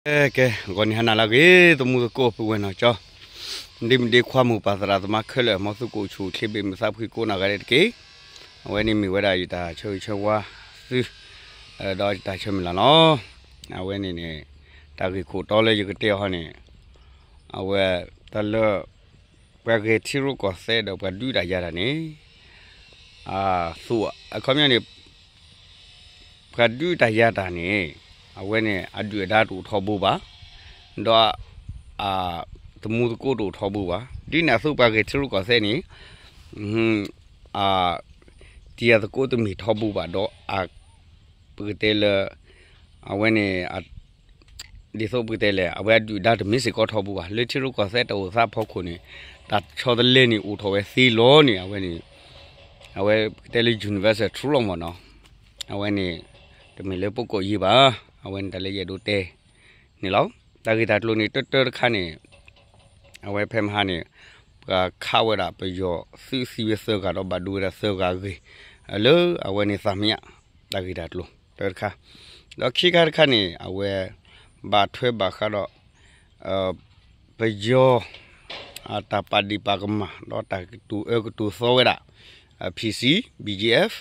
ကဲ ကဲ ဂီၤနံၤဟါနၤလၢအဂ့ၤ သမူသကိးပုၢ်ဝဲၢ်နီၢ်ကၠီ, ဒ့မုၣ်ဒ့ခွါ မိၢ်ပၢ်သရၣ်သမါခဲလၢာ် မ်သုကအိၣ်ဆူၣ်အိၣ်ချ့ ဘၣ်မုာ်သးဖှံကိးနီၢ်ဂၤဒဲးတက့ၢ်. အဝဲန့ၣ်မ့ၢ်ဝဲဒၣ်ယတၢ်ဆၢဂ့ၤဆၢဝါသု ဒီးယတၢ်ဆၢမုၢ်လၢ်လီၤ. အဝဲန့ၣ်န့ၣ် တၢ်ဂ့ၢ်ခိၣ်တီလၢယကတဲအီၤန့ၣ် အဝဲတၢ်လၢ ပှၤဂဲၤထံရူၢ်ကီၢ်သဲးဒီးပှၤဒုးတၢ်ယၤတၢ်န့ၣ် အသိး အခီပညီန့ၣ် ပှၤဒုးတၢ်ယၤတၢ်န့ၣ် အဝဲန့ၣ် အဒုၣ်အဒါတအိၣ်ထီဘိဘၣ်, ဒီး သမူသကိးတအိၣ်ထီဘိဘၣ်. ဒ်န့ၣ်အသိးပှၤဂဲၤထံရူၢ်ကီၢ်သဲးန့ၣ် တံၤသကိးတမ့ၢ်ထီဘိဘၣ်ဒီး ပကတဲလၢ အဝဲန့ၣ် ဒ်သိးပကတဲလဲၣ် အဝဲအဒုၣ်အဒါတမ့ၢ်စ့ၢ်ကီးထီဘိဘၣ် လၢထံရူၢ်ကီၢ်သဲးတၢ်အိၣ်သးအဖီခိၣ်န့ၣ် တၢ်ဆီတလဲန့ၣ်အိၣ်ထီၣ်ဝဲသ့လီၤန့ၣ် အဝဲန့ၣ် အဝဲပကတဲလၢ universal truth လီၤမ့ၢ်နီၤ. အဝဲန့ၣ် တမ့ၢ်လၢပကိးယံၤဘၣ်. အဝဲန့ၣ်တၢ်လၢယအဲၣ်ဒိးတဲန့ၣ်လီၤ. တၢ်ဂ့ၢ်တၢ်ကျိၤန့ၣ် တၢတၢတခါန့ၣ် အဝဲဖဲမဟါန့ၣ် ပှၤခးဝဲဒၣ်ပယီၤသုးသံဝဲသၢဂၤဒီးဘၣ်ဒိဝဲဒၣ်သၢဂၤအဂ့ၢ် လၢအဝဲန့ၣ်သးမံယါ တၢ်ဂ့ၢ်တၢ်ကျိၤတၢတခါ, ဒီးခံခါတခါန့ၣ် အဝဲ ဘၣ်ထွဲဘၣ်ဃးဒီး ပယီၤ အတၢ်ပာ်ဒ့ၣ်ပာ်ကမၣ် ဒီးတၢ်ကတိၤအၢကတိၤသီဝဲဒၣ် PC BGF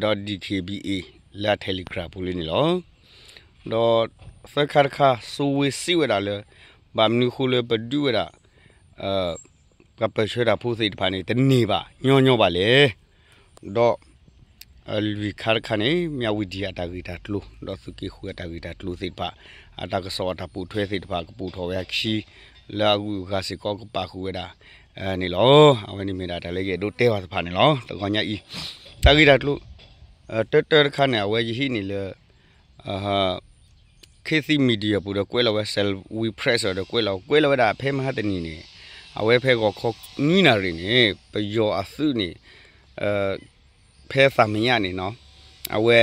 ဒီး DKBA လၢအ Telegram ပူၤလံန့ၣ်လီၤ. ဒီးသၢခါတခါ စိဝ့စံးဝဲဒၣ်လၢ ဘၣ်မနုၤဃိလၢပဒုးဝဲဒၣ် ပှၤပၢၢ်ဆၢတၢ်ဖိသ့ၣ်တဖၣ်န့ၣ် တန့ၢ်ဘၣ်ညီညီဘၣ်လဲၣ်. ဒီး လွံၢ်ခါတခါန့ၣ် မၠၣ်ဝံၤဒံးအတၢ်ဂ့ၢ်တၢ်ကျိၤ ဒီးသုးက့ဃုအတၢ်ဂ့ၢ်တၢ်ကျိၤသ့ၣ်တဖၣ် အတၢ်ကစီၣ်အတၢ်ပိာ်ထွဲသ့ၣ်တဖၣ် ကပိာ်ထီၣ်ဝဲအခံ လၢအဂုၤအဂၤစ့ၢ်ကီးကပာ်ဃုာ်ဝဲဒၣ်န့ၣ်လီၤ. အဝဲန့ၣ်မ့ၢ်ဒၣ်တၢ်လၢယအဲၣ်ဒိးတဲအီၤတဖၣ်န့ၣ်လီၤ. တဂီၤညါအံၤ တၢ်ဂ့ၢ်တၢ်ကျိၤ တၢတၢတခါန့ၣ် အဝဲယဟံးန့ၢ်လၢ Khit Thit Media ပူၤဒီးကွဲးလီၤဝဲ Salween Press ဒီးကွဲးလီၤ ကွဲးလီၤဝဲဒၣ်ဖဲမဟါတနံၤန့ၣ် အဝဲဖဲဂီၤခီနွံနၣ်ရံၣ်န့ၣ် ပယီၤအသုးန့ၣ် ဖဲသးမံယါန့ၣ်နီၤ အဝဲ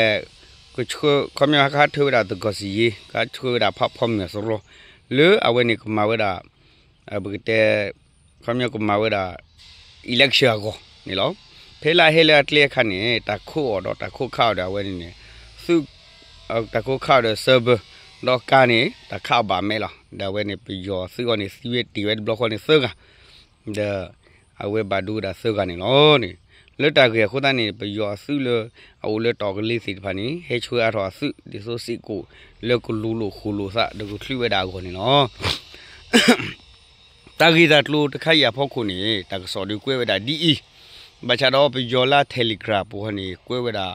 ကဆှၢ ခီပညီကဟးထၢဝဲဒၣ်သကိးစံယ့ ကဟးဆှၢဝဲဒၣ်ဖးဖီမုၢ်အစရီ လၢအဝဲန့ၣ်ကမၤဝဲဒၣ် ပကတဲ ခီပညီကမၤဝဲဒၣ် election အဂီၢ်န့ၣ်လီၤ. ဖဲလၢအဟဲလၢအကျဲအခါန့ၣ် တၢ်ခိးအီၤဒီးတၢ်ခိးခးအီၤဒီးအဝဲန့ၣ်န့ၣ် သုး တၢ်ခိးခးအီၤဒီး server ဒီးကါန့ၣ် တၢ်ခးအီၤဘၣ်မဲာ်လီၤ. ဒီးအဝဲန့ၣ် ပယီၤသုးအီၤန့ၣ် သံဝဲတ့ၢ်ဝဲတဘျီဃီန့ၣ်သၢဂၤ ဒီး အဝဲဘၣ်ဒိဝဲဒၣ်သၢဂၤန့ၣ်လီၤန့ၣ်. လၢတၢ်ဂ့ၢ်အဃိသတးန့ၣ် ပယီၤအသုးလၢ အအိၣ်လၢတီၢ်ကလ့သ့ၣ်တဖၣ်န့ၣ် ဟဲဆှၢအါထီၣ်အသုး ဒ်သိးစ့ၢ်ကီး လၢကလူၤလိာ်ဃိာ်လိာ်သး ဒီးကချုးဝဲဒၣ်အဂီၢ်န့ၣ်လီၤ. တၢ်ဂ့ၢ်တၢ်ကျိၤတခါအံၤအဖီခိၣ်န့ၣ် တၢ်ကစီၣ်ဒုးကွဲးဝဲဒၣ်ဒ်အံၤ, ဘၣ်ဆၣ်ဒီးပယီၤလၢ Telegram ပူၤဟီန့ၣ် ကွဲးဝဲဒၣ်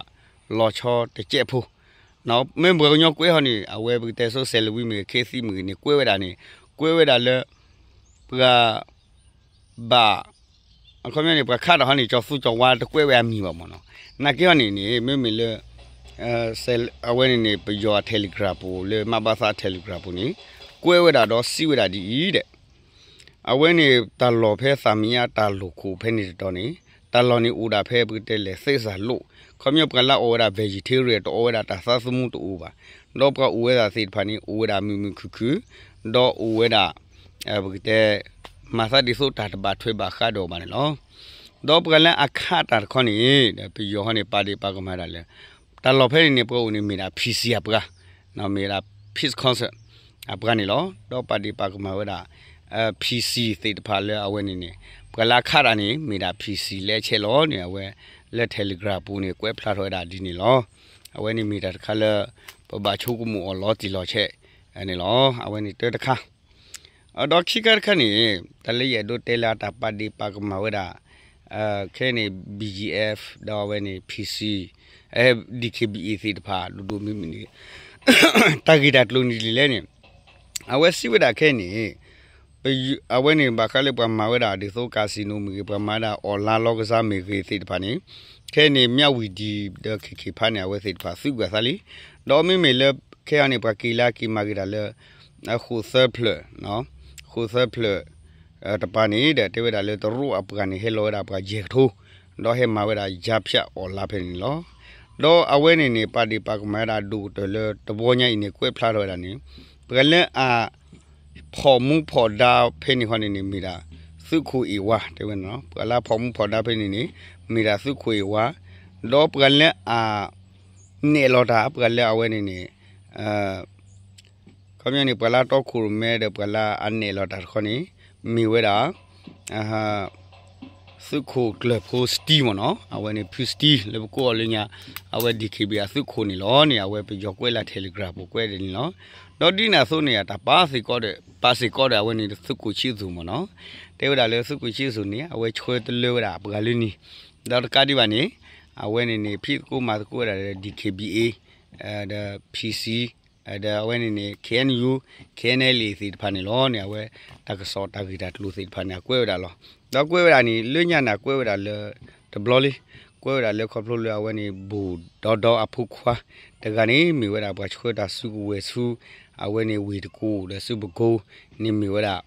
လီၤဆီတစဲးဖိ, မ့ၢ်ပှၤကညီကွဲးဟီန့ၣ် အဝဲပကတဲစိ Salween မ့ၢ်ဂ့ၤ Khit Thit မ့ၢ်ဂ့ၤန့ၣ် ကွဲးဝဲဒၣ်န့ၣ် ကွဲးဝဲဒၣ်လၢ ပှၤ ဘၣ် အခီပညီန့ၣ် ပှၤခးတၢ်ဟီန့ၣ် ကၠီၤသူကၠီၤဝါတကွဲးဝဲအမံၤဘၣ်မ့ၢ်နီၤ. နာ်က့ဟီန့ၣ်န့ၣ် မ့မ့ၢ်လၢ အဝဲန့ၣ်န့ၣ် ပယီၤအ Telegram ပူၤ လၢမဘသ Telegram ပူၤန့ၣ် ကွဲးဝဲဒၣ်ဒီးစံးဝဲဒၣ်ဒ်အံၤဒီး အဝဲန့ၣ်တၢ်လီၢ်ဖဲသးမံယါတၢ်လိာ်ခိၣ်ဖဲန့ၣ်တတီၤန့ၣ် တၢ်လီၢ်န့ၣ်အိၣ်ဒၣ်ဖဲပကတဲလဲၣ် သ့ၣ်စၢ်လိၣ် ခီပညီပှၤလၢအအိၣ်ဝဲဒၣ် vegetarian တအိၣ်ဝဲဒၣ်တၢ်သးသမူတအိၣ်ဘၣ်. ဒီးပှၤအိၣ်ဝဲဒၣ်သ့ၣ်တဖၣ်န့ၣ် အိၣ်ဝဲဒၣ်မုာ်မုာ်ခုၣ်ခုၣ် ဒီးအိၣ်ဝဲဒၣ် ပကတဲ မၤသးဒ်သိးတၢ်တဘၣ်ထွဲဘၣ်ဃးဒီးဘၣ်န့ၣ်လီၤ. ဒီးပှၤလၢအခးတၢ်တခီန့ၣ် ပယီၤဟီန့ၣ် ပာ်ဒ့ၣ်ပာ်ကမၣ်ဒၣ်လၢ တၢ်လီၢ်ဖဲန့ၣ်န့ၣ် ပှၤအိၣ်န့ၣ်မ့ၢ်ဒၣ် PC အပှၤ မ့ၢ်ဒၣ် Peace Council အပှၤန့ၣ်လီၤ. ဒီးပာ်ဒ့ၣ်ပာ်ကမၣ်ဝဲဒၣ် PC သ့ၣ်တဖၣ်လၢအဝဲန့ၣ်န့ၣ် ပှၤလၢအခးတၢ်န့ၣ် မ့ၢ်ဒၣ် PC လၢအဆဲးလီၤန့ၣ် အဝဲလၢ Telegram ပူၤန့ၣ် ကွဲးဖျါထီၣ်ဝဲဒၣ်ဒ်န့ၣ်လီၤ. အဝဲန့ၣ်မ့ၢ်တၢ်တခါလၢ ပဘၣ်ဆိကမိၣ်အီၤလီၤတံၢ်လီၤဆဲးန့ၣ်လီၤ. အဝဲန့ၣ်တၢတခါ ဒီးခံခါတခါန့ၣ် တၢ်လၢယအဲၣ်ဒိးတဲလၢအတၢ်ပာ်ဒ့ၣ်ပာ်ကမၣ်ဝဲဒၣ် ခဲန့ၣ် BGF ဒီးအဝဲန့ၣ် PC DKBA သ့ၣ်တဖၣ် ဒိၣ်ဒိၣ်မုၢ်မုၢ်န့ၣ် တၢ်ဂ့ၢ်တၢ်ကျိၤန့ၣ်ဒ်လဲၣ်န့ၣ် အဝဲစံးဝဲဒၣ်ခဲန့ၣ် အဝဲန့ၣ်ဘၣ်ဃးလၢပှၤမၤဝဲဒၣ်ဒ်သိး casino မ့ၢ်ဂ့ၤ ပှၤမၤဝဲဒၣ် online လောင်းကစား မ့ၢ်ဂ့ၤသ့ၣ်တဖၣ်န့ၣ် ခဲန့ၣ် မၠၣ်ဝံၤဒံးဒီး ခ့ၣ်ခ့ၣ်ဖးန့ၣ် အဝဲသ့ၣ်တဖၣ်သုးကွံာ်အသးလံ. ဒီးမ့မ့ၢ်လၢ ခဲအံၤန့ၣ် ပှၤက့ၤလၢအက့ၤမၤဂ့ၤတၢ်လၢ ဃိာ်သၢဖျၢၣ် ဃိာ်သၢဖျၢၣ် တပၤန့ၣ်ဒီး တဲဝဲဒၣ်လၢတရူးအပှၤန့ၣ် ဟဲလီၤဝဲဒၣ်ပှၤယဲၢ်ကထိ ဒီးဟဲမၤဝဲဒၣ် ကြားဖြတ် online ဖဲန့ၣ်လီၤ. ဒီးအဝဲန့ၣ်န့ၣ် ပာ်ဒ့ၣ်ပာ်ကမၣ်ဝဲဒၣ်ဒိၣ်ကတၢၢ်လၢတဘျီညါအံၤန့ၣ် ကွဲးဖျါထီၣ်ဝဲဒၣ်န့ၣ် ပှၤလၢအ ဖီၣ်မူဖီၣ်ဒါဖဲန့ၣ်ဃီန့ၣ်န့ၣ် မ့ၢ်ဒၣ် သုးခိၣ်အ့ၣ်ဝါ တဲဝဲန့ၣ်လီၤ. ပှၤလၢအဖီၣ်မူဖီၣ်ဒါဖဲန့ၣ်န့ၣ် မ့ၢ်ဒၣ်သုးခိၣ်အ့ၣ်ဝါ ဒီးပှၤလၢအ နဲၣ်လီၤတၢ် ပှၤလၢအဝဲန့ၣ်န့ၣ် ခီ ခီပညီန့ၣ် ပှၤလၢတီခိၣ်ရိၣ်မဲဒီးပှၤလၢအနဲၣ်လီၤတၢ်တခီန့ၣ် မ့ၢ်ဝဲဒၣ် သုးခိၣ်ကျၢၢ်ဖိ Steve မ့ၢ်နီၤ, အဝဲန့ၣ်ဖု Steve လၢပကိးအီၤလၢညါ အဝဲ DKBA အသုးခိၣ်န့ၣ်လီၤန့ၣ် အဝဲပယီၤကွဲးလၢ Telegram ပူၤကွဲးဒ်န့ၣ်လီၤ. ဒီးဒ်န့ၣ်အသိးန့ၣ် အတၢ်ပာ်သ့ၣ်ကီးဒီး ပာ်စ့ၢ်ကီးဒီးအဝဲန့ၣ်သုးခိၣ်ဆံးသူၣ်မ့ၢ်နီၤ, တဲဝဲဒၣ်လၢသုးခိၣ်ဆံးသူၣ်န့ၣ် အဝဲဆှၢတလၢဝဲဒၣ်အပှၤလၢန့ၣ်, ဒီးတကးဒံးဘၣ်န့ၣ် အဝဲန့ၣ်န့ၣ် ဖံးသကိးမၤသကိးဝဲဒၣ်ဒီး DKBA ဒီး PC ဒီးအဝဲန့ၣ်န့ၣ် KNU KNLA သ့ၣ်တဖၣ်န့ၣ်လီၤန့ၣ် အဝဲတၢ်ကစီၣ်တၢ်ဂ့ၢ်တၢ်ကျိၤသ့ၣ်တဖၣ်န့ၣ် အကွဲးဝဲဒၣ်လီၤ. ဒီးကွဲးဝဲဒၣ်န့ၣ် လၢညါန့ၣ် အကွဲးဝဲဒၣ်လၢ တဘျီလံ, ကွဲးဝဲဒၣ်လၢခီဖျိလၢအဝဲန့ၣ် ဘူးဒီဒီအဖိခွါတဂၤန့ၣ် မ့ၢ်ဝဲဒၣ်ပှၤဆှၢတၢ်စုကဝဲၤဆူ အဝဲန့ၣ်ဝ့ၢ်တကူၣ်ဒီးဆူပကိန့ၣ်မ့ၢ်ဝဲဒၣ်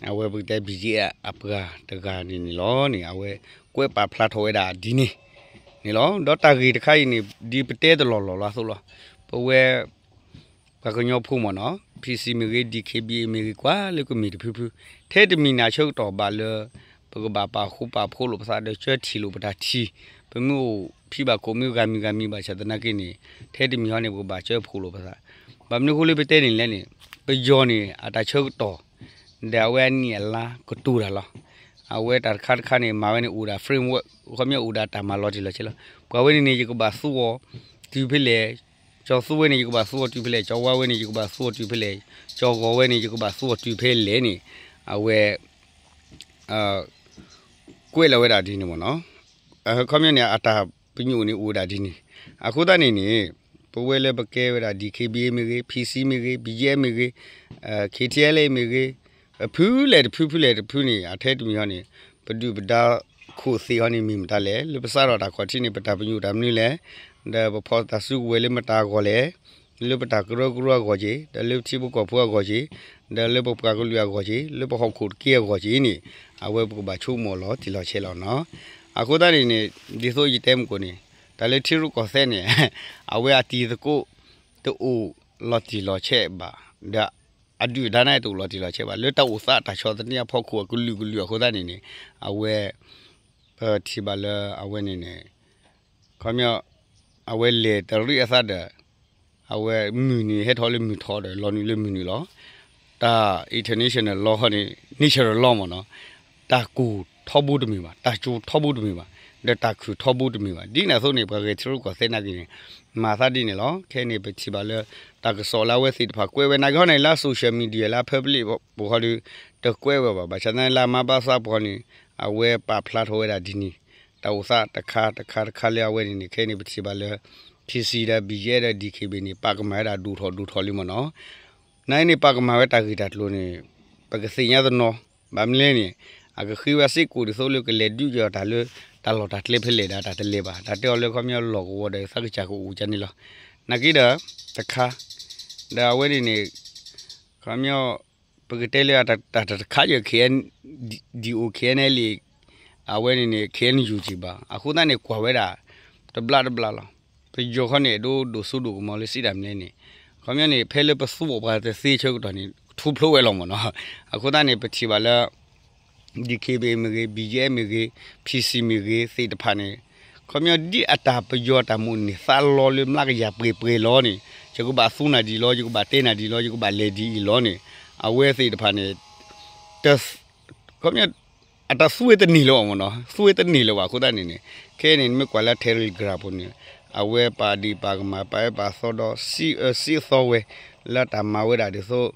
အဝဲပကတဲ BGF အပှၤတဂၤန့ၣ်န့ၣ်လီၤန့ၣ် အဝဲကွဲးပာ်ဖျါထီၣ်ဝဲဒၣ်ဒ်န့ၣ်န့ၣ်လီၤ. ဒီးတၢ်ဂ့ၢ်တခါအံၤန့ၣ် ဒ်ပတဲတလီၢ်လီၢ်လီၤအသိးလီၤ. ပဝဲ ပှၤကညီဖိမ့ၢ်နီၤ PC မ့ၢ်ဂ့ၤ DKBA မ့ၢ်ဂ့ၤ ကွၢ်လၢကမ့ၢ်တဖုဖု ထဲတမံၤန့ၣ် အဆၢကတီၢ်ဘၣ်လၢ ပကဘၣ်ပာ်ဃူပာ်ဖိးလိာ်ပသးဒီး ကၢထံၣ်လိာ်ပတၢ်ထံၣ်, ပမ့ၢ်အိၣ်ဖံးဘၣ်ခိၣ်မ့ၢ်ဂၤမံၤဂၤမံၤဘၣ်ဆၣ်သနာ်က့န့ၣ် ထဲတမံၤဟီန့ၣ် ပကဘၣ်ကၢဖှိၣ်လိာ်ပသး. ဘၣ်မနုၤအဃိလၢပတဲန့ၣ်လဲၣ်န့ၣ် ပယီၤန့ၣ် အတၢ်ဆၢကတီၢ် ဒီးအဝဲအနံၣ်အလါကတိၤတၢ်လီၤ. အဝဲတၢ်တခါတခါန့ၣ် မၤဝဲန့ၣ်အိၣ်ဒၣ် framework ခီပညီအိၣ်ဒၣ်တၢ်မၤလီၤတံၢ်လီၤဆဲးလီၤ. ပှၤဝဲန့ၣ်န့ၣ် ယကဘၣ်သူအီၤတုၤဖဲလဲၣ်, ကၠီၤသူဝဲန့ၣ် ယကဘၣ်သူအီၤတုၤဖဲလဲၣ်, ကၠီၤဝါဝဲန့ၣ် ယကဘၣ်သူအီၤတုၤဖဲလဲၣ်, ကၠီၤဂီၤဝဲန့ၣ် ယကဘၣ်သူအီၤတုၤဖဲလဲၣ်န့ၣ် အဝဲ ကွဲးလီၤဝဲဒၣ်ဒ်န့ၣ်မ့ၢ်နီၤ. ခီပညီန့ၣ် အတၢ်ပညိၣ်န့ၣ်အိၣ်ဝဲဒၣ်ဒ်န့ၣ်. အဃိသတးန့ၣ်န့ၣ် ပဝဲလၢပကဲဝဲဒၣ် DKBA မ့ၢ်ဂ့ၤ, PC မ့ၢ်ဂ့ၤ, BGF မ့ၢ်ဂ့ၤ, KTLA မ့ၢ်ဂ့ၤ, ဖုလဲၣ်တဖု ဖုလဲၣ်တဖုန့ၣ် အထဲတမံၤဟီန့ၣ် ပဒုၣ်ပဒါခိၣ်သ့ၣ်ဟီန့ၣ်မ့ၢ်မတၤလဲၣ်, လၢပစးထီၣ်တၢ်ခီၣ်ထံးန့ၣ် ပတၢ်ပညိၣ်တၢ်မနုၤလဲၣ်, ဒီးပဖီၣ်တၢ်စုကဝဲၤလၢမတၤအဂီၢ်လဲၣ်, လၢပတၢ်ကရၢကရိအဂီၢ်က့ၤ, ဒီးလၢပထံဖိကီၢ်ဖိအဂီၢ်က့ၤ, ဒီးလၢပပှၤကလုာ်အဂီၢ်က့ၤ, လၢပဟီၣ်ခိၣ်တက့ၢ်အဂီၢ်က့ၤန့ၣ် အဝဲပကဘၣ်ဆိကမိၣ်လီၤတံၢ်လီၤဆဲးလီၤနီၤ. အဃိသတးန့ၣ်န့ၣ် ဒ်သိးယတဲမုၢ်ကိၣ်န့ၣ် တၢ်လၢထံရူၢ်ကီၢ်သဲးန့ၣ် အဝဲအတံၤသကိးတအိၣ်လီၤတံၢ်လီၤဆဲးဘၣ်, ဒီးအဒုၣ်အဒါန့ၣ်တအိၣ်လီၤတံၢ်လီၤဆဲးဘၣ်, လၢတၢ်အိၣ်သးအတၢ်ဆီၣ်သနံးအဖီခိၣ်အကလုာ်ကလုာ်အဃိသတးန့ၣ်န့ၣ် အဝဲ ပထံၣ်ဘၣ်လၢအဝဲန့ၣ်န့ၣ် ခီပညီ အဝဲလဲၤတရံးအသးဒီး အဝဲမုၢ်နံၤဟဲထီၣ်လၢမုၢ်ထီၣ်ဒီး လီၤနုာ်လၢမုၢ်နုာ်လီၤ. တၢ် international law န့ၣ် natural law မ့ၢ်နီၤ, တၢ်ကူၣ်ထီဘိတမ့ၢ်ဘၣ်, တၢ်ကၠိထီဘိတမ့ၢ်ဘၣ်, ဒီးတၢ်ခုၣ်ထီဘိတမ့ၢ်ဘၣ်. ဒ်န့ၣ်အသိးန့ၣ် ပှၤဂဲၤထံရူၢ်ကီၢ်သဲးနာ်က့န့ၣ် မၤသးဒ်န့ၣ်လီၤ. ခဲအံၤန့ၣ် ပထံၣ်ဘၣ်လၢ တၢ်ကစီၣ်လၢအဝဲသ့ၣ်တဖၣ်ကွဲးဝဲနာ်က့ဟီန့ၣ် လၢ social media လၢ public ပူၤဃီဒီး တကွဲးဝဲဘၣ်. ဘၣ်ဆၣ်သနာ်က့လၢအမါဘၣ်သးပူၤဃီန့ၣ် အဝဲပာ်ဖျါထီၣ်ဝဲဒၣ်ဒ်န့ၣ် တၢ်အိၣ်သးတခါတခါတခါလၢအဝဲန့ၣ်န့ၣ် ခဲအံၤန့ၣ် ပထံၣ်ဘၣ်လၢ PC ဒီး BGF ဒီး DKBA န့ၣ် ပာ်ကမၣ်ဝဲဒၣ်ဒိၣ်ထီၣ်ဒိၣ်ထီၣ်လံမ့ၢ်နီၤ. နာ်က့န့ၣ် ပာ်ကမၣ်ဝဲတၢ်ဂ့ၢ်တၢ်ကျိၤန့ၣ် ပကသ့ၣ်ညါတနီၤ, ဘၣ်မနုၤလဲၣ်န့ၣ် အကဃ့ဝဲစ့ၢ်ကီးဒ်သိးလၢကလဲၤဒုးယီၤတၢ်လၢ တၢ်လီၢ်တၢ်ကျဲဖဲလဲၣ်ဒီးတၢ်တလဲၤဘၣ်. တၢ်တဲအီၤလၢခီပညီလီၢ်ကဝီၤဒီးသးကစၢ်ကအိၣ်ကန့ၣ်လီၤ. နာ်က့ဒီး တခါ ဒီးအဝဲန့ၣ်န့ၣ် ခီပညီ ပကတဲလၢအတၢ်တခါယဲၢ် KNDO KNLA အဝဲန့ၣ်န့ၣ် KNU က့ၤဘၣ်. အဃိသတးန့ၣ် ကွၢ်ဝဲဒၣ် တဘျါတဘျါလီၤ. ပယီၤခီန့ၣ် ဒိၣ်ဒိၣ်စိဒိၣ်ကမီၤလၢစံးတၢ်မနုၤလဲၣ်န့ၣ် ခီပညီန့ၣ် ဖဲလၢပသူအီၤပှၤတသ့ဆၢကတီၢ်န့ၣ် ထူဖျိဝဲလီၤမ့ၢ်နီၤ. အဃိသတးန့ၣ် ပထံၣ်ဘၣ်လၢ DKBA မ့ၢ်ဂ့ၤ, BGF မ့ၢ်ဂ့ၤ, PC မ့ၢ်ဂ့ၤ သ့ၣ်တဖၣ်န့ၣ် ခီပညီဒ်အတၢ်ပယီၤတၢ်မိၣ်န့ၢ်သးလီလၢမျးကယၤပှဲၤပှဲၤလီၤန့ၣ် ယကဘၣ်သူနၤဒ်လီၤ, ယကဘၣ်တဲနၤဒ်လီၤ, ယကဘၣ်လဲၤဒ်အံၤလီၤန့ၣ် အဝဲသ့ၣ်တဖၣ်န့ၣ် တ ခီပညီ အတၢ်သူဝဲတန့ၢ်လၢၤဘၣ်မ့ၢ်နီၤ, သူဝဲတန့ၢ်လၢၤဘၣ်အဃိသတးန့ၣ်န့ၣ် ခဲအံၤန့ၣ် နမ့ၢ်ကွၢ်လၢ Telegram ပူၤန့ၣ် အဝဲပာ်ဒံးပာ်ကမၣ် ပာ်အၢပာ်သီဒီး စံးအၢစံးသီဝဲ လၢတၢ်မၤဝဲဒၣ်ဒ်သိး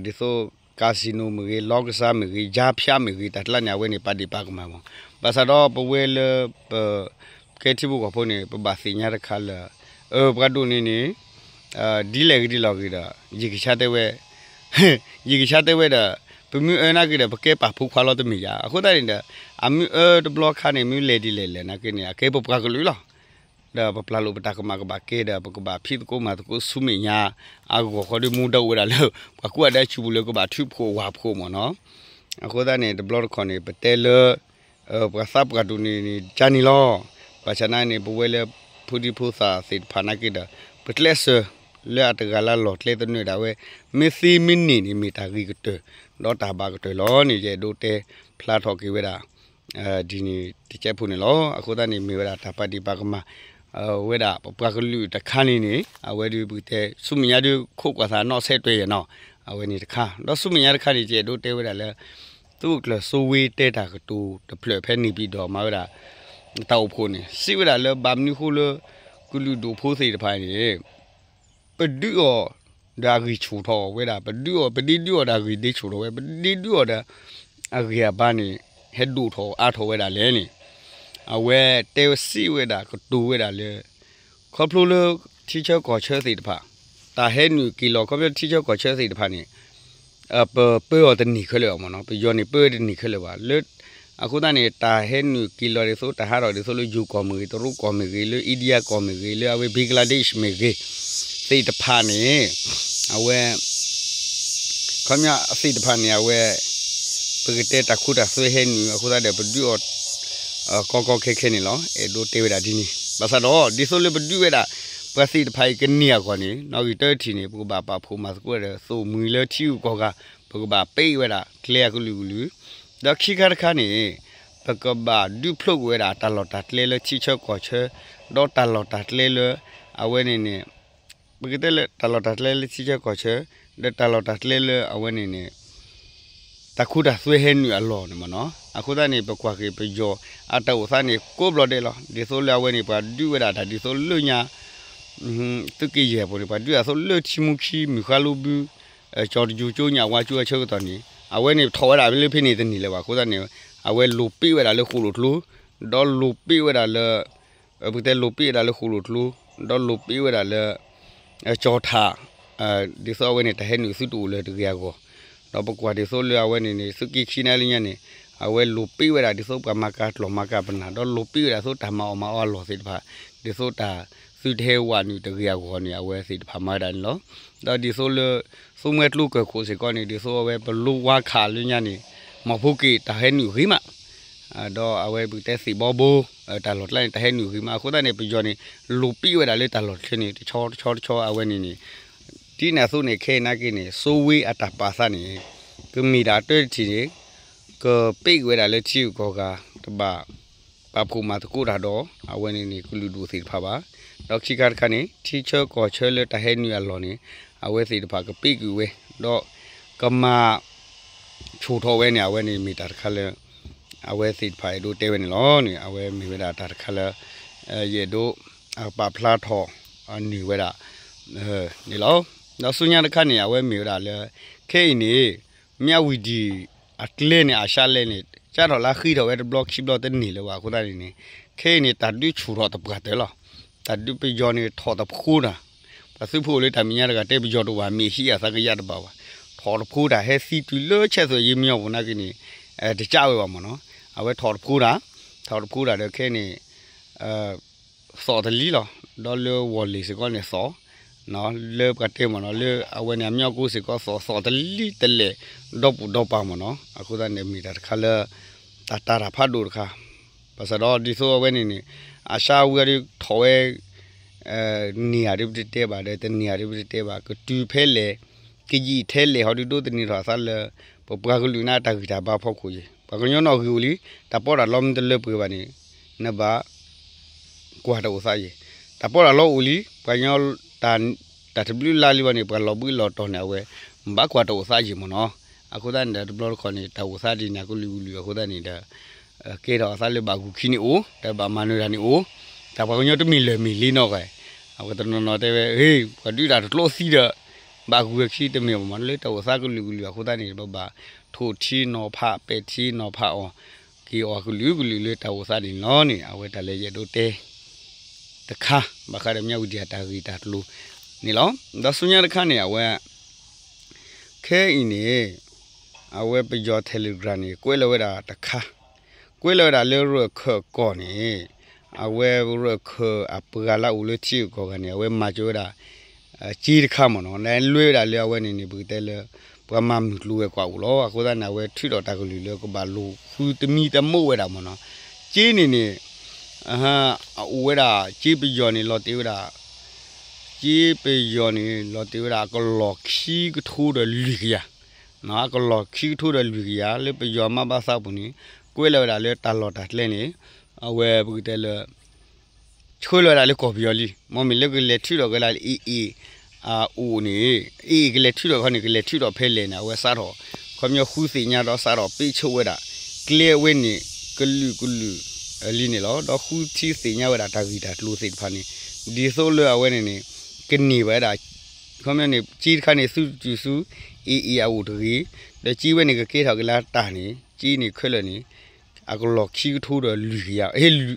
ဒ်သိး casino မ့ၢ်ဂ့ၤ, လောင်းကစား မ့ၢ်ဂ့ၤ, ယါဖျါ မ့ၢ်ဂ့ၤ တၢ်တလါန့ၣ် အဝဲန့ၣ် ပာ်ဒံးပာ်ကမၣ်မ့ၢ်. ဘၣ်ဆၣ်ဒီးပဝဲလၢပ ကဲထံဖိကီၢ်ဖိန့ၣ် ပဘၣ်သ့ၣ်ညါတခါလၢ ပှၤဒိၣ်န့ၢ်န့ၣ် ဒ်လဲၣ်ဂ့ၤဒ်လဲၣ်ဂ့ၤဒီး ယကဆါတဲဝဲ ယကဆါတဲဝဲဒီး ပမ့ၢ်အၢနာ်က့ဒီး ပကဲပာ်ဖှိၣ်ခွါလီၤတမ့ၢ်ယါ. အဃိသတးန့ၣ်ဒီး အမ့ၢ်အၢတဘျီခါန့ၣ် မ့ၢ်လဲၤဒ်လဲၣ်လဲၣ်နာ်က့န့ၣ် အကဲပပှၤကလုာ်လီၤ. ဒီးပပျၢ်လိာ်ပတၢ်ကမၣ်ကဘၣ်ကဲဒီး ပကဘၣ်ဖံးသကိးမၤသကိးဆူမဲာ်ညါ အဂီၢ်ဃီဒီးမူဒါအိၣ်ဝဲဒၣ်လၢ ပှၤကူၣ်အဒဲဆူၣ်ပူၤလၢကဘၣ်ထုးဖှိၣ်ဝၢ်ဖှိၣ်မ့ၢ်နီၤ. အဃိသတးန့ၣ် တဘျီတခီၣ်န့ၣ် ပတဲလၢ ပှၤသးပှၢ်ဒိၣ်န့ၢ်န့ၣ် ကန့ၣ်လီၤ. ဘၣ်ဆၣ်နာ်န့ၣ် ပဝဲလၢဖိဒံဖိသၣ်သ့ၣ်တဖၣ်နာ်က့ဒီး ပကျဲးစၢးလၢအတဂၤလၢလီၢ်ကျဲသနၢၣ်ဒၣ်ဝဲ မ့ၢ်သ့မ့ၢ်န့ၢ်န့ၣ် မ့ၢ်တၢ်ဂ့ၤကတၢၢ် ဒီးတၢ်ဘၣ်ကတၢၢ်လီၤန့ၣ် ယအဲၣ်ဒိးတဲဖျါထီၣ်က့ၤဝဲဒၣ် ဒ်န့ၣ်တကဲးဖိန့ၣ်လီၤ. အဃိသတးန့ၣ် မ့ၢ်ဝဲဒၣ်တၢ်ပာ်ဒံးပာ်ကမၣ် ဝဲဒၣ်ပပှၤကလုာ်တခါန့ၣ်န့ၣ် အဝဲဒုးပကတဲဆူမဲာ်ညါဒုးခိးကွၢ်သးနီၣ်ဆဲးတွဲယဲၢ်နီၤ, အဝဲန့ၣ်တခါ ဒီးဆူမဲာ်ညါတခါန့ၣ် ယအဲၣ်ဒိးတဲဝဲဒၣ်လၢ သုးခိၣ်ကျၢၢ်စိဝ့တဲတၢ်ကတိၤတဖျၢၣ်ဖဲန့ၣ်ပံၤဒီးမၤဝဲဒၣ် တၢ်အိၣ်ဖှိၣ်န့ၣ် စံးဝဲဒၣ်လၢဘၣ်မနုၤဃိလၢ ကလုာ်ဒူၣ်ဖိသ့ၣ်တဖၣ်န့ၣ် ပဒုးအီၤ ဒီးအဂံၢ်ဆူၣ်ထီၣ်ဝဲဒၣ် ပဒုးအီၤ ပဒ့ဒုးအီၤဒီးအဂံၢ်ဒ့ဆူၣ်ထီၣ်ဝဲ ပဒ့ဒုးအီၤဒီး အဂံၢ်အဘါန့ၣ် ဟဲဒိၣ်ထီၣ်အါထီၣ်ဝဲဒၣ်လဲၣ်န့ၣ် အဝဲတဲစံးဝဲဒၣ်ကတိၤဝဲဒၣ်လၢ ခီဖျိလၢ ထံဆၢကီၢ်ဆၢသ့ၣ်တဖၣ် တၢ်ဟဲနုာ်က့ၤလီၤ ခီဖျိထံဆၢကီၢ်ဆၢသ့ၣ်တဖၣ်န့ၣ် ပပၢအီၤတန့ၢ်ခဲလၢာ်ဘၣ်မ့ၢ်နီၤ, ပယီၤန့ၣ်ပၢတန့ၢ်ခဲလၢာ်ဘၣ်လၢ အဃိသတးန့ၣ် တၢ်ဟဲနုာ်က့ၤလီၤဒ်သိး တၢ်ဟးထီၣ်ဒ်သိးလၢယိၤကီၢ်မ့ၢ်ဂ့ၤ တရူးကီၢ်မ့ၢ်ဂ့ၤ လၢ India ကီၢ်မ့ၢ်ဂ့ၤ လၢအဝဲ Bangladesh မ့ၢ်ဂ့ၤ သ့ၣ်တဖၣ်န့ၣ် အဝဲ ခီပညီသ့ၣ်တဖၣ်န့ၣ် အဝဲ ပကတဲတၢ်ခိတၢ်သွဲဟဲနုာ် အဃိသတးဒီးပဒုးအီၤ ကီကီခဲခဲန့ၣ်လီၤ. အဲၣ်ဒိးတဲဝဲဒၣ်ဒ်န့ၣ် ဘၣ်ဆၣ်ဒီး ဒ်သိးလၢပဒုးဝဲဒၣ် ပှၤသ့ၣ်တဖၣ်အံၤကန့ၢ်အဂီၢ်န့ၣ် နီၣ်ဂံၢ်တၢတထံၣ်န့ၣ် ပကဘၣ်ပာ်ဖှိၣ်မၤသကိးဒီး သိၣ်မှံၤလၢထံဂုၤကီၢ်ဂၤ ပကဘၣ်ပ့ၢ်ဝဲဒၣ်ကျဲအကလုာ်ကလုာ် ဒီးခံခါတခါန့ၣ် ပကဘၣ်ဒုးဖျိးကွံာ်ဝဲဒၣ်တၢ်လီၢ်တၢ်ကျဲလၢထံဆၢကီၢ်ဆၢ ဒီးတၢ်လီၢ်တၢ်ကျဲလၢ အဝဲန့ၣ်န့ၣ် ပကတဲလၢတၢ်လီၢ်တၢ်ကျဲလၢထံဆၢကီၢ်ဆၢ ဒီးတၢ်လီၢ်တၢ်ကျဲလၢအဝဲန့ၣ်န့ၣ် တၢ်ခိတၢ်သွဲဟဲနုာ်အလီၢ်န့ၣ်မ့ၢ်နီၤ. အဃိသတးန့ၣ် ပကွၢ်က့ၤပယီၤအတၢ်အိၣ်သးန့ၣ် ကိးဘျီဒဲးလီၤ. ဒ်သိးလၢအဝဲန့ၣ် ပှၤဒုးဝဲဒၣ်တၢ်ဒ်သိးလၢညါ သုးက့ယဲၢ်ပူၤန့ၣ် ပှၤဒုးအသိးလၢထံမူခံ မုၢ်ဃါလိဘု ကၠီၤတယိၤကၠိညၣ်ဝါကၠိအဆၢကတီၢ်န့ၣ် အဝဲန့ၣ်ထီၣ်ဝဲဒၣ်လၢဖဲန့ၣ်တန့ၢ်လၢၤဘၣ်. အဃိသတးန့ၣ် အဝဲလိာ်ပ့ၢ်ဝဲဒၣ်လၢဃိၣ်လိာ်ကျိ ဒီးလိာ်ပ့ၢ်ဝဲဒၣ်လၢ ပကတဲလိာ်ပ့ၢ်ဝဲဒၣ်လၢဃိၣ်လိာ်ကျိ ဒီးလိာ်ပ့ၢ်ဝဲဒၣ်လၢ ကၠီၤထၣ် ဒ်သိးအဝဲန့ၣ် တၢ်ဟဲနုာ်သုတအိၣ်လၢၤတဂ့ၤအဂီၢ်, ဒီးပကွၢ်ဒ်သိးလၢအဝဲန့ၣ်န့ၣ် သုးက့ခံနၤလၢညါန့ၣ် အဝဲလိာ်ပ့ၢ်ဝဲဒၣ်ဒ်သိးပှၤမၤကၤကျိာ်မၤကၤပနၢ် ဒီးလိာ်ပ့ၢ်ဝဲဒၣ်သိးတၢ်မၤအီၣ်မၤအီအလီၢ်သ့ၣ်တဖၣ် ဒ်သိးတၢ်သုတဟဲဝးနုာ်တဂ့ၤအဂီၢ်န့ၣ် အဝဲသ့ၣ်တဖၣ်မၤဝဲဒၣ်န့ၣ်လီၤ. ဒီးဒ်သိးလၢ သိမှဲကျိကၢၢ်ခိၣ်စ့ၢ်ကီးန့ၣ် ဒ်သိးအဝဲပလိဝါခးလၢညါန့ၣ် မီၢ်ဖိက့ၤတၢ်ဟဲနုာ်ဂ့ၤမး ဒီးအဝဲပကတဲသ့ၣ်ဘီဘိ တၢ်လီၢ်ကျါန့ၣ် တၢ်ဟဲနုာ်ဂ့ၤမး အဃိသတးန့ၣ် ပယီၤန့ၣ် လိာ်ပ့ၢ်ဝဲဒၣ်လၢတၢ်လီၢ်တချၢန့ၣ် တဆီတဆီတဆီအဝဲန့ၣ်န့ၣ် ဒ်န့ၣ်အသိးန့ၣ် ခဲအံၤနာ်က့န့ၣ် စိဝ့အတၢ်ပာ်သးန့ၣ် ကမ့ၢ်ဒၣ်တၢတထံၣ်န့ၣ် ကပ့ၢ်က့ၤဝဲဒၣ်လၢထံဂုၤကီၢ်ဂၤ တဘၣ် ပာ်ဖှိၣ်မၤသကိးတၢ်ဒီး အဝဲန့ၣ်န့ၣ် ကလုာ်ဒူၣ်သ့ၣ်တဖၣ်ဘၣ်. ဒီးခံခါတခါန့ၣ် ထံဆၢကီၢ်ဆၢလၢတၢ်ဟဲနုာ်အလီၢ်န့ၣ် အဝဲသ့ၣ်တဖၣ်ကပ့ၢ်ကွံာ်ဝဲ ဒီးကမၤ ဆူၣ်ထီၣ်ဝဲန့ၣ် အဝဲန့ၣ်မ့ၢ်တၢ်တခါလၢ အဝဲသ့ၣ်တဖၣ်အဲၣ်ဒိးတဲဝဲန့ၣ်လီၤန့ၣ် အဝဲမ့ၢ်ဝဲဒၣ်တၢ်တခါလၢ ယအဲၣ်ဒိး ပာ်ဖျါထီၣ် န့ၢ်ဝဲဒၣ် န့ၣ်လီၤ. ဒီးဆူညါတခါန့ၣ် အဝဲမ့ၢ်ဝဲဒၣ်လၢ ခဲအံၤန့ၣ် မၠၣ်ဝံၤဒံၣ် အကျဲန့ၣ် အရှါလဲၣ်န့ၣ် ကၢ်ထီၣ်လၢဃံထီၣ်ဝဲတဘျီခံဘျီတန့ၢ်လၢၤဘၣ်အဃိသတးန့ၣ်န့ၣ် ခဲအံၤန့ၣ် တၢ်ဒုးဆူၣ်ထီၣ်တပှၢ်တၢၢ်လီၤ. တၢ်ဒုးပယီၤန့ၣ် ထီၣ်တဖိတၢ် ပှၤသုးဖိအိၣ်လၢတၢ်မဲာ်ညါတဂၤတဲပယီၤတအိၣ်ဘၣ် မ့ၢ်ဟံးအသးကယၢ်တဘၣ်ဘၣ် ထီၣ်တဖိတၢ် ဟဲသံတုၤလၢဆဲးသွဲၣ်ယ့မညီပူၤနာ်က့န့ၣ် တကးဝဲဘၣ်မ့ၢ်နီၤ အဝဲထီၣ်တဖိတၢ် ထီၣ်တဖိတၢ်ဒီးခဲန့ၣ် သီၣ်တလံလီၤ. ဒီးလၢဝီၢ်လ့ၣ်စ့ၢ်ကီးန့ၣ်သီၣ် လၢပှၤတဲမ့ၢ်နီၤ လၢအဝဲန့ၣ်အမညီကိစ့ၢ်ကီးသီၣ် သီၣ်တလံတလဲၣ် ဒီပူၤဒီပၤမ့ၢ်နီၤ အဃိသတးန့ၣ် မ့ၢ်တၢ်တခါလၢ တၢ်တာ်တၢ်ဖးဒိၣ်တခါ ဘၣ်ဆၣ်ဒီးဒ်သိးအဝဲန့ၣ်န့ၣ် အရှါဝံၤအီၤဒုးထီၣ်ဝဲ န့ၢ်ဧါဒုးပတတဲဘၣ် ဒီးတန့ၢ်ဧါဒုးပတတဲဘၣ် ကတုၤဖဲလဲၣ် ကယံာ်ထဲလဲၣ်ဟီဒုးဒိးသန့ၤထီၣ်အသးလၢ ပပှၤကလုာ်န့ၣ်တၢ်ဂံၢ်တၢ်ဘါဖီခိၣ်ယံၤ ပှၤကညီနီၣ်ဂံၢ်အိၣ်လံ တၢ်ပီးတၢ်လီမ့ၢ်တလၢပှဲၤဘၣ်န့ၣ် နဘၣ် ကွၢ်တၢ်အိၣ်သးယံၤ တၢ်ပီးတၢ်လီအိၣ်လံ ပှၤကညီ တၢ်တဘျုးလါလံဘၣ်န့ၣ် ပှၤလီၤဘှံးလီၤတီၤန့ၣ် အဝဲ ဘၣ်ကွၢ်တၢ်အိၣ်သးယံၤမ့ၢ်နီၤ အဃိသတးန့ၣ်ဒီးတဘျီတခီၣ်န့ၣ် တၢ်အိၣ်သးဒ်န့ၣ် ကလုာ်ကလုာ်အဃိသတးန့ၣ်ဒီး ကဲထီၣ်အသးလၢဘၣ်ဂုာ်ခံန့ၣ်အိၣ် ဒီးဘၣ်မၤနၢၤတၢ်န့ၣ်အိၣ် တၢ်ပှၤကညီတမ့ၢ်လၢၢ်မ့ၢ်လ့နီၢ်ဂၤ အဝဲတနီၤနီၤတဲဝဲ ဟ့ၣ် ပှၤဒုးတၢ်တကျိသံဒီး ဘၣ်ဂုာ်ဝဲခံတမ့ၢ်ဘၣ်မ့ၢ်နီၤ လၢတၢ်အိၣ်သးကလုာ်ကလုာ်အဃိသတးန့ၣ် ပဘၣ်ထိၣ်ထံနီၤဖး ပဲာ်ထံနီၤဖးအီၤ က့ၤအီၤကလုာ်ကလုာ်လၢတၢ်အိၣ်သးန့ၣ်လီၤန့ၣ် အဝဲတၢ်လၢယအဲၣ်ဒိးတဲ တခါ ဘၣ်ဃးဒီးမၠၣ်ဝံၤဒံၣ်အတၢ်ဂ့ၢ်တၢ်ကျိၤန့ၣ်လီၤ. ဒီးဆူညါတခါန့ၣ် အဝဲ ခဲအံၤန့ၣ် အဝဲပယီၤ Telegram န့ၣ် ကွဲးလီၤဝဲဒၣ်တခါ ကွဲးလီၤဝဲဒၣ်လၢရၢၢ်ခၢၣ်ကီၢ်န့ၣ် အဝဲရၢၢ်ခၢၣ်အပှၤလၢအအိၣ်လၢထံဂုၤကီၢ်ဂၤန့ၣ် အဝဲမၤစၢၤဝဲဒၣ် စ့တခါမ့ၢ်နီၤ လဲၤလွဲဝဲဒၣ်လၢအဝဲန့ၣ်န့ၣ် ပကတဲလၢ ပှၤမၤမုၢ်ကျိၤဝဲၤကွာ်အိၣ်လီၤ. အဃိသတးန့ၣ် အဝဲထုးထီၣ်တၢ်ကလုၢ်လၢကဘၣ်လိာ်ဃုသမံသမိးဝဲဒၣ်မ့ၢ်နီၤ စ့န့ၣ်န့ၣ် အအိၣ်ဝဲဒၣ် စ့ပယီၤန့ၣ် လီၤတ့ၢ်ဝဲဒၣ် စ့ပယီၤန့ၣ် လီၤတ့ၢ်ဝဲဒၣ်အကလီၢ်ခံကထိဒီးလွံၢ်ကယၤ အကလီၢ်ခံကထိဒီးလွံၢ်ကယၤ လၢပယီၤမးဘၣ်သးပူၤန့ၣ် ကွဲးလီၤဝဲဒၣ်လၢတၢ်လီၢ်တၢ်ကျဲန့ၣ် အဝဲပကတဲလၢ ဆှၢလီၤဝဲဒၣ်လၢကီၢ်ပယီၤလံ. မ့မ့ၢ်လၢကလဲၤထုးထီၣ်က့ၤလၢ AA အအိၣ်န့ၣ်, AA ကလဲၤထုးထီၣ်ခီန့ၣ် ကလဲၤထုးထီၣ်ဖဲလဲၣ်န့ၣ် အဝဲစးထီၣ် ခီပညီဃုသ့ၣ်ညါဒီးစးထီၣ်ပ့းဆိဝဲဒၣ် ကျဲအဝဲန့ၣ် ကလုာ်ကလုာ်လံန့ၣ်လီၤ. ဒီးဃုထံသ့ၣ်ညါဝဲဒၣ်တၢ်ဂ့ၢ်တၢ်ကျိၤသ့ၣ်တဖၣ်န့ၣ် ဒ်သိးလၢအဝဲန့ၣ်န့ၣ် ကန့ၢ်ဘၣ်ဝဲဒၣ် ခီပညီန့ၣ် ကၠ့တခါန့ၣ် သုတုၤဆူ AA အအိၣ်တဂ့ၤ, ဒီးကၠ့ဝဲန့ၣ် ကကဲထီၣ်က့ၤလၢတၢ်န့ၣ် ကၠ့န့ၣ်ခဲလၢာ်န့ၣ် အကလီၢ်ခံကထိဒီးလွံၢ်ကယၤ,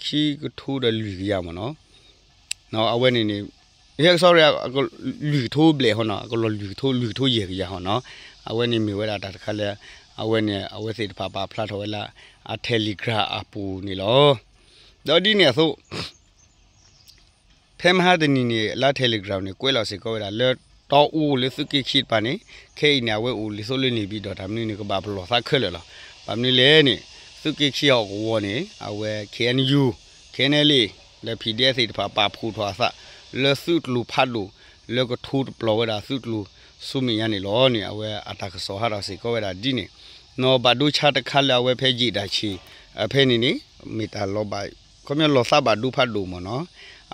ခံကထိဒီးလွံၢ်ကယၤမ့ၢ်နီၤ. အဝဲန့ၣ်န့ၣ် sorry လွံၢ်ကထိဘျဲၣ်ဟီနီၤ, အကလီၢ်လွံၢ်ကထိ လွံၢ်ကထိယဲၢ်ကယၤဟီနီၤ. အဝဲန့ၣ်မ့ၢ်ဝဲဒၣ်တၢ်တခါလၢ အဝဲန့ၣ် အဝဲသ့ၣ်တဖၣ်ပာ်ဖျါထီၣ်ဝဲလၢ အ Telegram အပူၤန့ၣ်လီၤ. ဒီးဒ်န့ၣ်အသိး ဖဲမဟါတနံၤန့ၣ် လၢ Telegram န့ၣ် ကွဲးလီၤစ့ၢ်ကီးဝဲဒၣ်လၢ တီအူလၢသုးက့ခံတဖၣ်န့ၣ် ခဲအံၤန့ၣ် အဝဲအိၣ်လံသိးလၢန့ၣ် ဘံၣ်ဒီးတၢ်မနုၤန့ၣ် ကဘၣ်ပလီၢ်သးခဲလၢာ်လီၤ. ဘၣ်မနုၤလဲၣ်န့ၣ် သုးက့ခံဟီၣ်ကဝီၤန့ၣ် အဝဲ KNU, KNLA လၢ PDF သ့ၣ်တဖၣ်ပာ်ဖှိၣ်ထီၣ်အသး လၢသုးကျိၤဖးဒိၣ် လၢကထိတပျီၤဝဲဒၣ်သုးကျိၤဆူမဲာ်ညါန့ၣ်လီၤန့ၣ် အဝဲအတၢ်ကစီၣ်ဟးထီၣ်စ့ၢ်ကီးဝဲဒၣ်ဒ်န့ၣ် နီၢ်ဘၣ်ဒိဆါတခါလၢအဝဲဖဲယံာ်တၢ်ဆံး ဖဲန့ၣ်န့ၣ် မ့ၢ်တၢ်လီၤဘၣ် ခီပညီလီၤသးဘၣ်ဒိဖးဒိၣ်မ့ၢ်နီၤ.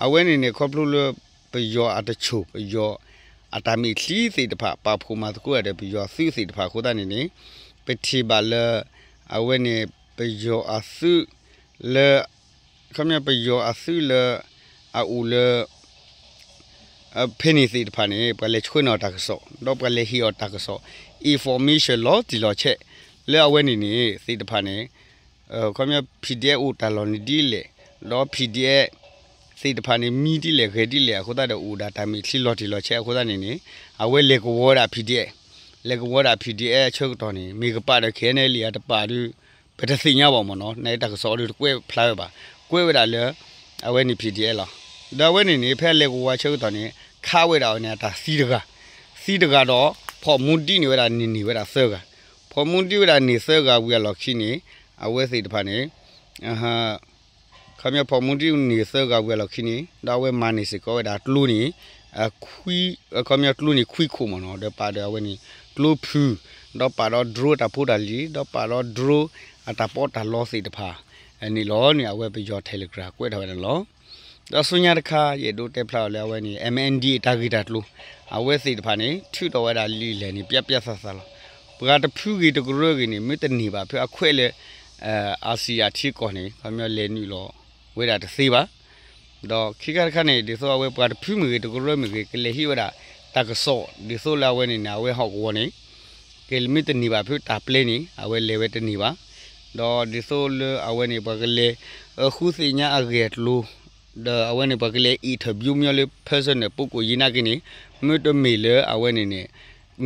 အဝဲန့ၣ်န့ၣ် ခီဖျိလၢ ပယီၤအတဆိၣ် ပယီၤအတၢ်မဲာ်ချံသ့ၣ်တဖၣ် ပာ်ဖှိၣ်မၤသကိးဒီးပယီၤသုးသ့ၣ်တဖၣ်အဃိသတးန့ၣ်န့ၣ် ပထံၣ်ဘၣ်လၢ အဝဲန့ၣ် ပယီၤအသုးလၢ ခီပညီပယီၤအသုးလၢ အအိၣ်လၢ ဖဲန့ၣ်သ့ၣ်တဖၣ်န့ၣ် ပှၤလဲၤဆှၢန့ၢ်အီၤတၢ်ကစီၣ် ဒီးပှၤလဲၤဟ့ၣ်အီၤတၢ်ကစီၣ် information လီၤတံၢ်လီၤဆဲး လၢအဝဲန့ၣ်န့ၣ် သ့ၣ်တဖၣ်န့ၣ် ခီပညီ PDF အိၣ်တၢ်လီၢ်န့ၣ်ဒ်လဲၣ် ဒီး PDF သ့ၣ်တဖၣ်န့ၣ် မံဒ်လဲၣ်ဂဲၤဒ်လဲၣ်အဃိသတးဒီး အိၣ်ဒၣ်တၢ်မဲာ်ချံလီၤတံၢ်လီၤဆဲးအဃိသတးန့ၣ်န့ၣ် အဝဲလဲၤကဝီၤဝဲဒၣ် PDF လဲၤကဝီၤဒၣ် PDF ဆၢကတီၢ်န့ၣ် မ့ၢ်ကပာ်ဒီး KNLA အတပာ်ဒီး ပတသ့ၣ်ညါဘၣ်မ့ၢ်နီၤ နတၢ်ကစီၣ်အီၤဒီးတကွဲးဖျါဝဲဘၣ် ကွဲးဝဲဒၣ်လၢ အဝဲန့ၣ် PDF လီၤ. ဒီးအဝဲန့ၣ်န့ၣ် ဖဲလဲၤကဝီၤဆၢကတီၢ်န့ၣ် ခးဝဲဒၣ်အီၤန့ၣ် အတၢ်သံတဂၤ သံတဂၤဒီး ဖီၣ်မူဒံးန့ၢ်ဝဲဒၣ်န့ၢ်န့ၢ်ဝဲဒၣ်သၢဂၤ ဖီၣ်မူဒံးဝဲဒၣ်န့ၢ်သၢဂၤဝံၤအလီၢ်ခံန့ၣ် အဝဲသ့ၣ်တဖၣ်န့ၣ် ခီပညီဖီၣ်မူဒံးန့ၢ်သၢဂၤဝံၤအလီၢ်ခံန့ၣ် ဒီးအဝဲမၤန့ၢ်စ့ၢ်ကီးဝဲဒၣ်ကျိန့ၣ် ခီပညီကျိန့ၣ်ခွံခိၣ်မ့ၢ်နီၤ ဒီးပာ်ဒီးအဝဲန့ၣ် ကျိဖုၣ် ဒီးပာ်ဒီး drone တၢ်ဖိတၢ်လံၤ ဒီးပာ်ဒီး drone အတၢ်ပီးတၢ်လီသ့ၣ်တဖၣ် န့ၣ်လီၤန့ၣ် အဝဲပယီၤ Telegram ကွဲးထီၣ်ဝဲဒၣ်လီၤ. ဒီးဆူညါတခါ ယအဲၣ်ဒိးတဲဖျါအီၤလၢအဝဲန့ၣ် MNDAA တၢ်ဂ့ၢ်တၢ်ကျိၤ အဝဲသ့ၣ်တဖၣ်န့ၣ် ထုးထီၣ်ဝဲဒၣ်လံာ်လဲၢ်န့ၣ် ပျီပျီသးသးလီၤ. ပှၤတဖုဂ့ၤတကရၢဂ့ၤန့ၣ် မ့ၢ်တန့ၢ်ဘၣ်ဖဲအခွဲးလၢ အစံၣ်ယၣ်ထံကီၢ်န့ၣ် ခီပညီလဲၤနုာ်လီၤဝဲဒၣ်တသ့ဘၣ် ဒီးခံခါတခါန့ၣ် ဒ်သိးအဝဲပှၤတဖုမ့ၢ်ဂ့ၤ တကရၢမ့ၢ်ဂ့ၤ ကလဲၤဟ့ၣ်ဝဲဒၣ် တၢ်ကစီၣ် ဒ်သိးလၢအဝဲန့ၣ်န့ၣ် အဝဲဟီၣ်ကဝီၤန့ၣ် ကမ့ၢ်တန့ၢ်ဘၣ်ဖုတၢ်ပျဲန့ၣ် အဝဲလဲၤဝဲတန့ၢ်ဘၣ်. ဒီးဒ်သိးလၢအဝဲန့ၣ် ပှၤကလဲၤ ဃုသ့ၣ်ညါအဂ့ၢ်အကျိၤ ဒီးအဝဲန့ၣ် ပှၤကလဲၤ interview မ့ၢ်လၢ personal ပုဂ္ဂိုလ်ရေးနာ်က့န့ၣ် မ့ၢ်တမ့ၢ်လၢအဝဲန့ၣ်န့ၣ်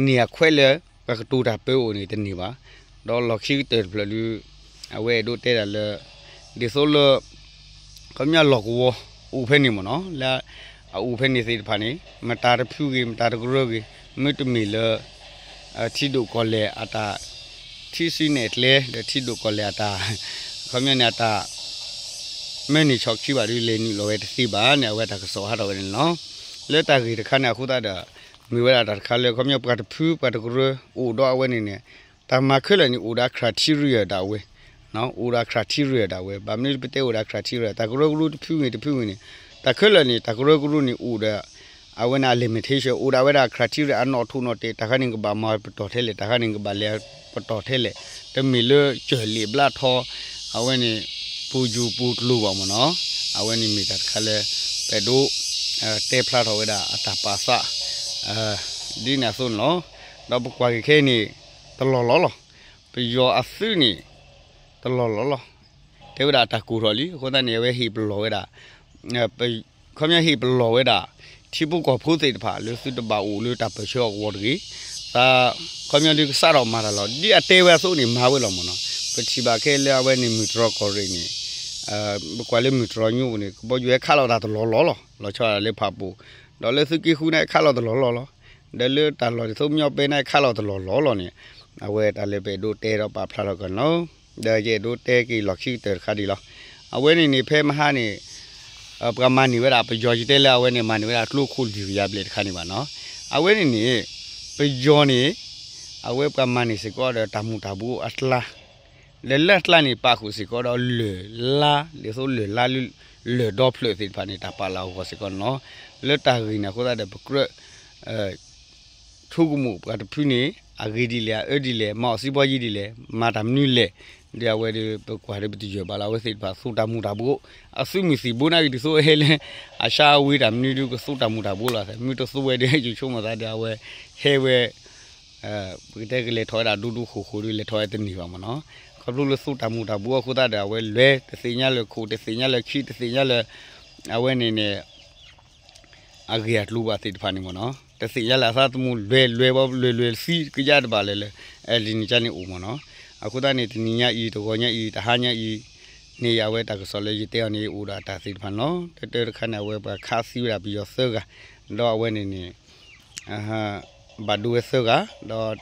န့ၢ်အခွဲးလၢ ပှၤကတိၤတၢ်ပၢအအိၣ်န့ၣ်တန့ၢ်ဘၣ်. ဒီးလီၢ်ခံကတၢၢ်တဖျၢၣ်ဒု အဝဲအဲၣ်ဒိးတဲဒၣ်လၢ ဒ်သိးလၢ ခီပညီလီၢ်ကဝီၤ အိၣ်ဖဲန့ၣ်မ့ၢ်နီၤ လၢအအိၣ်ဖဲန့ၣ်သ့ၣ်တဖၣ်န့ၣ် မတၤတဖုဂ့ၤ မတၤတကရၢဂ့ၤ မ့တမ့ၢ်လၢ ထံဒိၣ်ကီၢ်လဲၢ်အတၢ် ထံစုနဲၣ်ကျဲ ဒီးထံဒိၣ်ကီၢ်လဲၢ်အတၢ် ခီပညီန့ၣ်အတၢ် မၢန့ၢ်ဆီၣ်ခံဘၣ်ဒီး လဲၤနုာ်လီၤဝဲတသ့ဘၣ်န့ၣ် အဝဲတၢ်ကစီၣ်ဟးထီၣ်ဝဲန့ၣ်လီၤ. လၢတၢ်ဂ့ၢ်တခါန့ၣ်အဃိသတးဒီး မ့ၢ်ဝဲဒၣ်တၢ်တခါလၢ ခီပညီပှၤတဖုပှၤတကရၢအိၣ်ဒီးအဝဲန့ၣ်န့ၣ် တၢ်မၤခဲလၢာ်န့ၣ် အိၣ်ဒီး criteria ဒၣ်ဝဲ အိၣ်ဒီး criteria ဒၣ်ဝဲ ဘၣ်မနုၤပတဲအိၣ်ဒီး criteria တၢ်ကရၢကရိတဖုဂ့ၤတဖုဂ့ၤန့ၣ် တၢ်ခဲလၢာ်န့ၣ် တၢ်ကရၢကရိန့ၣ်အိၣ်ဒီး အဝဲန့ၣ် အ limitation အိၣ်ဒၣ်ဝဲဒၣ် criteria အနီၣ်ထိၣ်နီၣ်တဲာ် တၢ်ခါန့ၣ်ကဘၣ်မၤပတီၢ်ထဲလဲၣ် တၢ်ခါန့ၣ်ကဘၣ်လဲၤပတီၢ်ထဲလဲၣ် တမ့ၢ်လၢကၢၢ်လံာ်ဘျါထီ အဝဲန့ၣ် ပူၤယူၤပူၤကျိၤဘၣ်မ့ၢ်နီၤ အဝဲန့ၣ်မ့ၢ်တၢ်တခါလၢ ပအဲၣ်ဒိး တဲဖျါထီၣ်ဝဲဒၣ်အတၢ်ပာ်သး ဒ်န့ၣ်အသိးန့ၣ်လီၤ. ဒီးပကွၢ်က့ၤခဲအံၤန့ၣ် တလီၢ်လီၤလီၤ. ပယီၤအသုးန့ၣ် တလီၢ်လီၤလီၤ. တဲဝဲဒၣ်အတၢ်ကိၢ်ထီၣ်လံ အဃိသတးန့ၣ် အဝဲဟ့ၣ်ပလီၢ်ဝဲဒၣ် ခီပညီဟ့ၣ်ပလီၢ်ဝဲဒၣ် ထံဖိကီၢ်ဖိသ့ၣ်တဖၣ် လၢသုတဘၣ်အိၣ်လၢတၢ်ပၢၢ်ဆၢအကဝီၤတဂ့ၤ, တၢ် ခီပညီဒုးကစးထီၣ်မၤတၢ်လီၤ. ဒ်အတဲဝဲအသိးန့ၣ် မၤဝဲလီၤမ့ၢ်နီၤ. ပထံၣ်ဘၣ်ခဲလၢာ်အဝဲန့ၣ် မုၢ်တြီၢ်ကီၢ်ရ့ၣ်န့ၣ် ပကွၢ်လၢမုၢ်တြီၢ်ညိပူၤန့ၣ် ကဘီယူၤဟဲခးလီၤတၢ်တလီၢ်လီၢ်လီၤ. လီၤဆီဒၣ်လၢဖးပူၤ ဒီးလၢသုးက့ဃုန့ၣ် ခးလီၤတလီၢ်လီၢ်လီၤ. ဒီးလၢတၢ်လီၢ်ဒ်သိးမညီပဲန့ၣ် ခးလီၤတလီၢ်လီၢ်လီၤန့ၣ် အဝဲတၢ်လၢပအဲၣ်ဒိးတဲဒီးပာ်ဖျါထီၣ်က့ၤနီၤ. ဒီးယအဲၣ်ဒိးတဲက့ၤလီၢ်ခံကတၢၢ်တခါဒ်လီၤ. အဝဲန့ၣ်န့ၣ် ဖဲမဟါန့ၣ် ပှၤမၤန့ၢ်ဝဲဒၣ် ပယီၤယတဲလၢအဝဲန့ၣ် မၤန့ၢ်ဝဲဒၣ်ကျိခိၣ်လွံၢ်ကယၤဘျဲၣ်တခါန့ၣ်ဘၣ်နီၤ. အဝဲန့ၣ်န့ၣ် ပယီၤန့ၣ် အဝဲပှၤမၤန့ၢ်စ့ၢ်ကီးဒီးတၢ်မူၤတၢ်ဘှီးအကျါ ဒီးလၢအကျါန့ၣ် ပာ်ဃုာ်စ့ၢ်ကီးဒီးလၢၢ်လါ ဒ်သိးလၢၢ်လါလၢ လၢၢ်ဒီဖျၢၣ်သ့ၣ်တဖၣ်န့ၣ် တၢ်ပာ်လၢအဂီၢ်စ့ၢ်ကီးန့ၣ်လီၤ. လၢတၢ်ဂ့ၢ်န့ၣ်အဃိသတးဒီး ပကြၢး ဆိကမိၣ်ပှၤတဖုန့ၣ် အဂ့ၢ်ဒ်လဲၣ် အအၢဒ်လဲၣ် မၤအီၣ်စံပီယံဒ်လဲၣ် မၤတၢ်မနုၤလဲၣ်, ဒီးအဝဲဒီး ပကွၢ်ဒီးပတယၢၢ်ဘၣ်လီၤ အဝဲသ့ၣ်တဖၣ်သူတၢ်မူၤတၢ်ဘှီး, အသုးမုၢ်သံၣ်ဘိန့ၣ်ဂ့ၤ ဒ်သိးဟဲလၢ အရှါအဝ့ၢ်တၢ်မနုၤဒုး ကသူတၢ်မူၤတၢ်ဘှီးလီၤ, မ့ၢ်တသူဝဲဒီး ယဆိကမိၣ်သးဒီး အဝဲဟဲဝဲ ပကတဲကလဲၤထီၣ်ဝဲဒၣ်ဒိၣ်ဒိၣ်ဃိဃိဒီး လဲၤထီၣ်ဝဲတန့ၢ်ဘၣ်မ့ၢ်နီၤ. ခီဖျိလၢသူတၢ်မူၤတၢ်ဘှီးအဃိသတးဒီး အဝဲလွဲၢ်တသ့ၣ်ညါလၢခိၣ် တသ့ၣ်ညါလၢခံ တသ့ၣ်ညါလၢ အဝဲန့ၣ်န့ၣ် အဂ့ၢ်အကျိၤဘၣ်သ့ၣ်တဖၣ်န့ၣ်မ့ၢ်နီၤ, တသ့ၣ်ညါလၢအသးသမူ လွဲၢ်လွဲၢ်ဘၣ် လွဲၢ်လွဲၢ်သံကယါတဘၣ်လၢၤလၢၤ, လံာ်န့ၣ်ကန့ၣ်အိၣ်မ့ၢ်နီၤ. အဃိသတးန့ၣ် တနံၤညါအံၤ တဂီၤညါအံၤ တဟါညါအံၤန့ၣ် အဝဲတၢ်ကစီၣ်လၢယတဲအီၤန့ၣ် အိၣ်ဒီးတၢ်သ့ၣ်တဖၣ်န့ၣ်လီၤ. တၢတၢတခါန့ၣ် အဝဲပှၤခးသံဝဲဒၣ်ပယီၤသၢဂၤ, ဒီးအဝဲန့ၣ်န့ၣ် ဘၣ်ဒိဝဲသၢဂၤ, ဒီး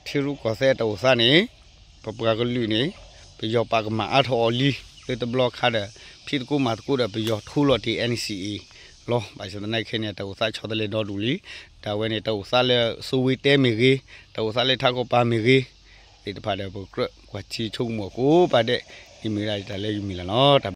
ထံရူၢ်ကီၢ်သဲးတၢ်အိၣ်သးန့ၣ် ပပှၤကလုာ်န့ၣ် ပယီၤပာ်ကမၣ်အါထီၣ်အီၤလံ, လၢတဘျီခါဒီး ဖံးသကိးမၤသကိးဒီးပယီၤထိလီၤတ့ၢ် NCA လီၤ. ဘၣ်ဆၣ်သနာ်က့ခဲအံၤန့ၣ် တၢ်အိၣ်သးဆီတလဲဒီဒူၣ်လံ, တၢ်ဝဲန့ၣ် တၢ်အိၣ်သးလၢစိဝ့တဲမ့ၢ်ဂ့ၤ, တၢ်အိၣ်သးလၢထးကီၢ်ပၤမ့ၢ်ဂ့ၤ သ့ၣ်တဖၣ်ဒီး ပကြၢးကွၢ်ထံဆိကမိၣ်အကိးပၤဒဲး, န့ၣ်မ့ၢ်ဝဲဒၣ်ယတၢ်လၢယမုၢ်လၢ်လီၤ.